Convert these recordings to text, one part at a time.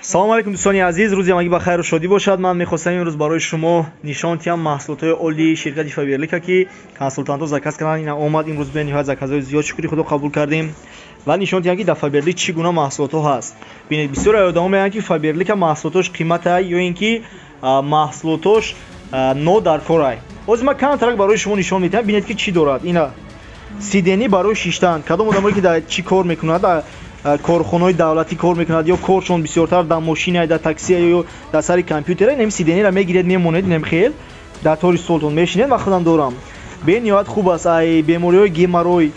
Салому алейкум, дӯстони азиз, рӯзи ҳамагӣ ба хайру шодӣ бошад. Ман мехостам имрӯз барои шумо нишон диҳам маҳсулотҳои олии ширкати Фаберлика, ки консултантҳо заказ карданд. Ина омад имрӯз, бениҳоят заказҳои зиёд, шукри Худо, қабул кардем ва нишон диҳам, ки дар Фаберлик чӣ гуна маҳсулотҳо ҳаст. Бинед, бисёре одамо мегӯянд, ки Фаберлика маҳсулотош қимата ё ин ки маҳсулотош нодаркорай. Ҳозир ман камтарак барои шумо нишон медиҳам, бинед, ки чӣ дорад. Ина сиденье барои шиштан. Кадом одамое ки дар чӣ кор мекунад, корхонаҳои давлатӣ кор мекунад ё коршон бисёртар дар мошина, дар таксия ё дар сари компютера, инам сиденье ра мегиред, мемонед, инам хел дар тори столтон мешинед. Ман худам дорам, бениҳоят хуб аст, ай бемориҳои геморрой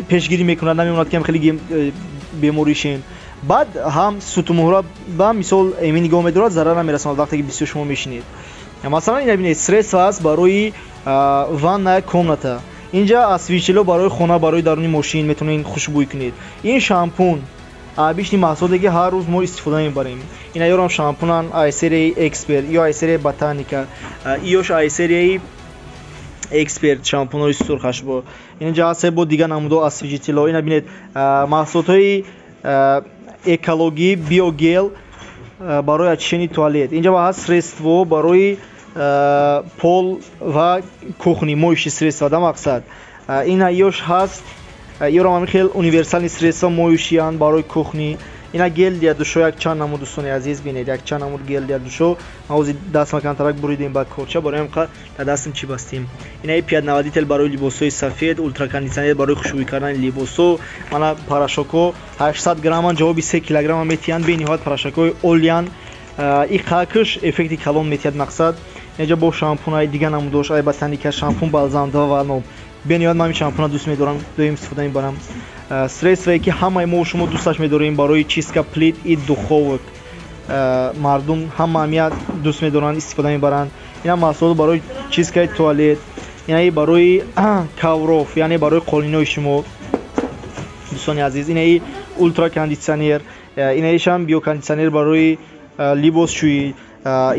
пешгирӣ мекунад, намемонад ки хеле э, беморишен. Баъд ҳам сутунмуҳра ба мисол эмин нигоҳ медорад, зарар намерасонад, вақте ки бисёр шумо мешинед. Масалан, ина бинед, средства аст барои ванная комната, инҷа освежитель о барои хона, барои даруни мошин метавонед хушбӯй кунед. Ин шампун, обычный маҳсулоте, ки ҳар рӯз мо истифода мебарем. Ина ёрам шампунан, ай серияи Эксперт ё ай серияи Ботаника, иёш ай серияи Эксперт, шампунҳои сурхаш. Бо инҷа ҳаст бо дигар намудо освежитель о. Ина бинед, маҳсулотҳои экологӣ, биогель барои очищение туалет. Инҷа ҳаст средство барои пол ва кухни, моющий средства да мақсад. Ина ёш ҳаст, ёрам ҳамин хел универсальный средства моющий анд барои кухни. Ина гель для душа, як чанд намуд, дӯстони азиз, бинед, як чанд намуд гель для душа. Ма ҳозир даст макантарак буридем ба корча, барои ҳам дар дастам чӣ бастем. Ина пятновыводитель барои либосҳои сафед, ультракондитсионер барои хушбӯй кардани либосҳо. Мана порошок ҳо 800 грамман, ҷавоби 3 килограмма метиҳанд, бениҳоят порошок ҳои олиянд, и қакш эффекти калон метиҳад мақсад. Инҷа бо шампунаи дига намудош, ай Ботаника, шампун, балзам два в одном. Бениҳоят ман ин шампуна дӯст медорам, доим истифода мебарам. Средство е ки ҳамаи мо шумо дӯсташ медорем барои чистка плит и духовок, мардум ҳама ҳамия дӯст медоранд, истифода мебаранд. Ина маҳсулот барои чистка и туалет, инаи барои ковров, яъне барои қолинои шумо, дӯстони азиз. Инаи ультракондитсионер, инаишам биокондитсионер барои либосшӯӣ.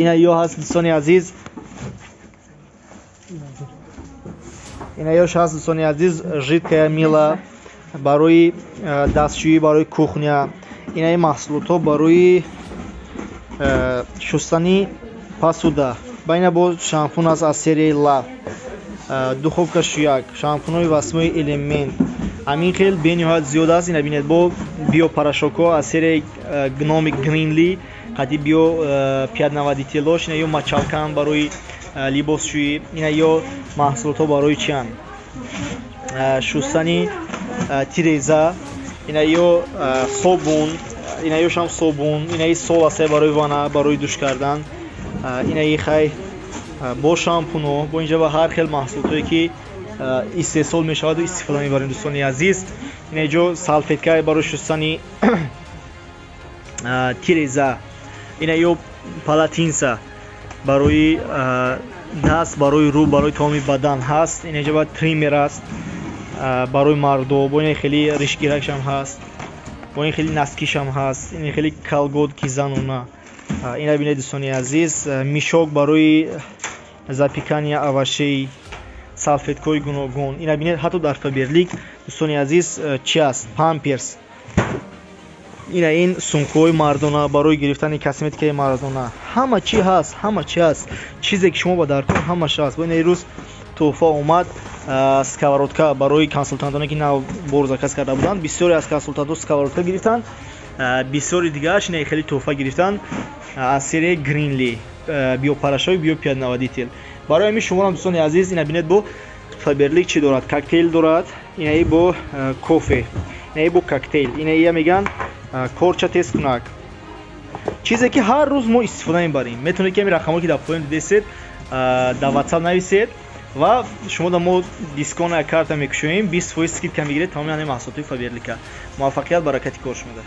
Ина ё ҳаст, дӯстони азиз, ина ёш ҳаст, дӯстони азиз, жидкая мыло барои дастшӯӣ, барои кухня. Инаи маҳсулотҳо барои шустани посуда. Ба ина боз шампун аст аз серияи Лав, духовка шӯяк, шампунҳои восьмой элемент. Ҳамин хел бениҳоят зиёд аст. Ина бинед, бо биопорошок ҳо аз серияи Гномик, Гринли қади био пятновыводитель ош. Ина ё мочалка н барои либосшӯӣ. Ина ё маҳсулотҳо барои чианд? Шустани тиреза. Ина ё собун, ина ёшам собун, инаи сол аст барои ванна, барои душ кардан. Инаи хай бо шампуно, бо инҷа ба ҳар хел маҳсулотое ки истеҳсол мешаваду истифода мебарем, дӯстони азиз. Ина ҷо салфетка барои шустани тиреза. Ина ё полотенца барои даст, барои рӯ, барои тамоми бадан ҳаст. Ина ҷо ба триммер аст барои мардо, бо ина хеле ришгиракшам ҳаст, бо ин хеле носки шам ҳаст, ин хеле колготки занона. Ина бинед, дӯстони азиз, мешок барои запекания овощей, салфеткаҳои гуногун. Ина бинед, ҳатто дар Фаберлик, дӯстони азиз, чи аст? Памперс. Ина ин сумкаҳои мардона барои гирифтани косметикаи мардона. Ҳама чӣ ҳаст, ҳама чӣ ҳаст, чизе ки шумо ба даркор, ҳамаш ҳаст. Бо ина рӯз тӯҳфа омад, сковородка барои консултантоне ки нав бор заказ карда буданд. Бисёре аз консултантҳо сковородка гирифтанд, бисёри дигараш ина хеле тӯҳфа гирифтанд аз серияи Гринли, биопорошок, биопятновыводитель. Барои ҳамин шуморам, дӯстони азиз, ина бинед, бо Фаберлик чӣ дорад? Коктейл дорад, инаи бо кофе, инаи бо коктейл, инаия мегӯянд корча тезкунак. Чизе ки ҳар рӯз мо истифода мебарем. Метавонед ки ҳамин рақамҳое ки дар поён дидесед, дар Ватсап нависед ва шумо да мо дисконт на карта мекушоем, 20% скидка мегиред тамоми ҳамин маҳсулотҳои Фаберлика. Муваффақият, баракати кор шумода.